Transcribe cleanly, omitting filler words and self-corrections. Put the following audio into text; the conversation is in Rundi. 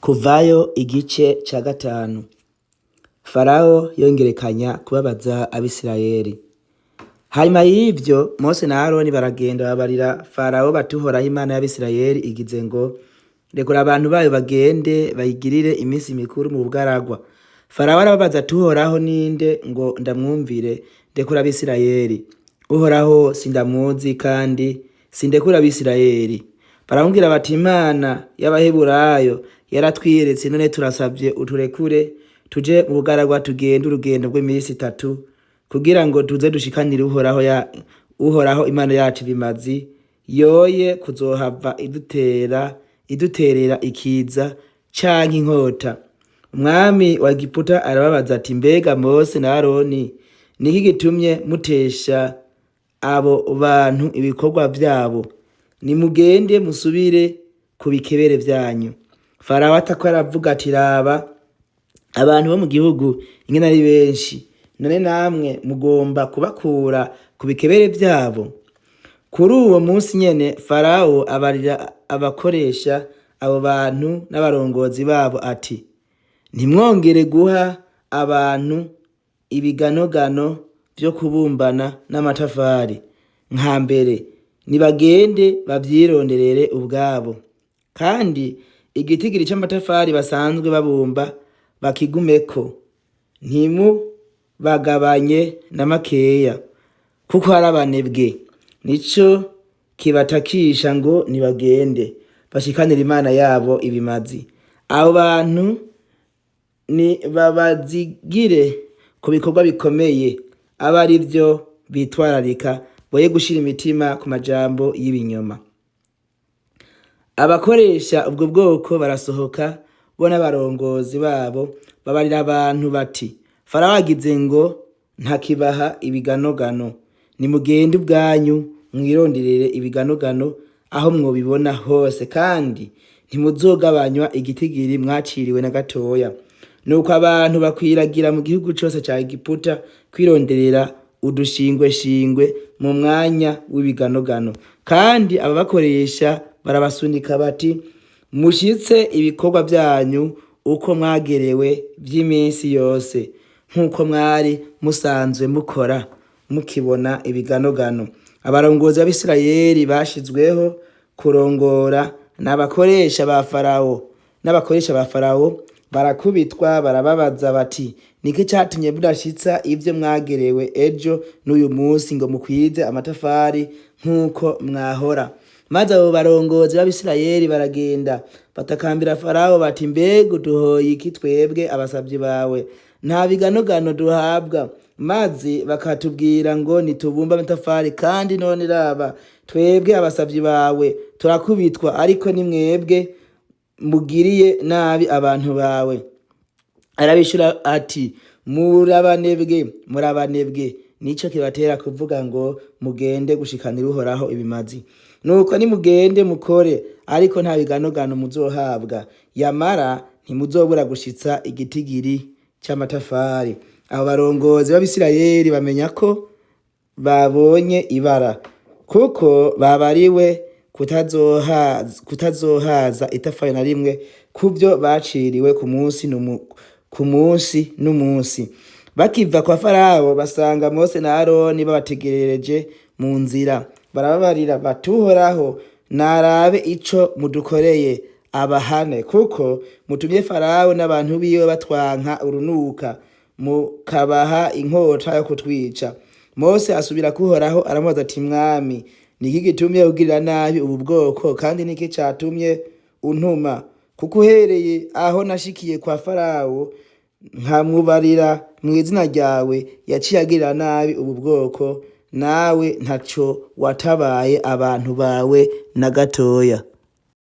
Kuvayo igice ca gatanu. Farawo yongerekanya kubabaza Abisirayeli. Hanyuma y'ivyo Mose na Aroni baragenda babarira Farawo bati Uhoraho Imana y'Abisirayeli igize ngo rekura abantu bayo bagende bayigirire iminsi mikuru mu bugaragwa. Farawo arababaza ati Uhoraho ninde ngo ndamwumvire ndekure Abisirayeli? Uhoraho sindamuzi kandi sindekura Abisirayeli. Baramubwira bati Imana y'Abaheburayo yaratwiyeretse none turasavye uturekure tuje mu bugaragwa tugende urugendo rw'iminsi itatu kugira ngo tuze dushikanire Uhoraho, ya, Uhoraho Imana yacu ibimazi yoye kuzohava iduterera ikiza canke inkota. Umwami wa Egiputa arababaza ati mbega Mose na Aroni niki gitumye mutesha abo bantu ibikorwa vyabo? Nimugende musubire ku bikebere vyanyu. Farawo atako aravuga ati raba abantu bo mu gihugu ingene ari benshi, none namwe mugomba kubakura ku bikebere vyabo? Kuri uwo munsi nyene Farawo abarira abakoresha abo bantu n'abarongozi babo ati ntimwongere guha abantu ibiganogano vyo kubumbana n'amatafari nka mbere, nibagende bavyironderere ubwabo. Kandi igitigiri c'amatafari basanzwe babumba bakigumeko, ntimubagabanye na makeya, kuko ari abanebwe. Nico kibatakisha ngo nibagende bashikanire Imana yabo ibimazi. Abo bantu ni babazigire ku bikorwa bikomeye abe ari vyo bitwararika, boye gushira imitima ku majambo y'ibinyoma. Abakoresha ubwo bwoko barasohoka bo n'abarongozi babo babarira abantu bati Farawo agize ngo ntakibaha ibiganogano, nimugende ubwanyu mwironderere ibiganogano aho mwobibona hose, kandi ntimuzogabanywa igitigiri mwaciriwe na gatoya. Nuko abantu bakwiragira mu gihugu cose ca Egiputa kwironderera udushingweshingwe mu mwanya w'ibiganogano. Kandi ababakoresha barabasunika bati mushitse ibikorwa vyanyu uko mwagerewe vy'iminsi yose, nk'uko mwari musanzwe mukora mukibona ibiganogano. Abarongozi b'Abisirayeli bashizweho kurongora n'abakoresha ba Farawo n'abakoresha ba Farawo barakubitwa barababaza bati niki catumye mudashitsa ivyo mwagerewe ejo n'uyu munsi ngo mukwize amatafari nk'uko mwahora? Maze abo barongozi b'Abisirayeli baragenda batakambira Farawo bati mbega uduhoye iki twebwe abasavyi bawe? Nta biganogano duhabwa. Maze bakatubwira ngo nitubumbe amatafari, kandi none raba twebwe abasavyi bawe turakubitwa, ariko ni mwebwe mugiriye nabi abantu bawe. Arabishura ati murabanebwe, murabanebwe, nico kibatera kuvuga ngo mugende gushikanira Uhoraho ibimazi. Nuko nimugende mukore, ariko nta biganogano muzohabwa, yamara ntimuzobura gushitsa igitigiri c'amatafari. Abo barongozi b'Abisirayeli bamenya ko babonye ibara, kuko babariwe kutazohaza itafari na rimwe kuvyo baciriwe ku munsi n'umunsi. Bakiva kwa Farawo basanga Mose na Aroni babategerereje mu nzira, barababarira bati Uhoraho narabe ico mudukoreye abahane, kuko mutumye Farawo n'abantu biwe batwanka urunuka, mukabaha inkota yo kutwica. Mose asubira kuhoraho aramubaza ati Mwami, niki gitumye ugirira nabi ubu bwoko, kandi niki catumye untuma? Kuko uhereye aho nashikiye kwa Farawo nkamubarira mw'izina ryawe, yaciye agirira nabi ubu bwoko, nawe ntaco watabaye abantu bawe na gatoya.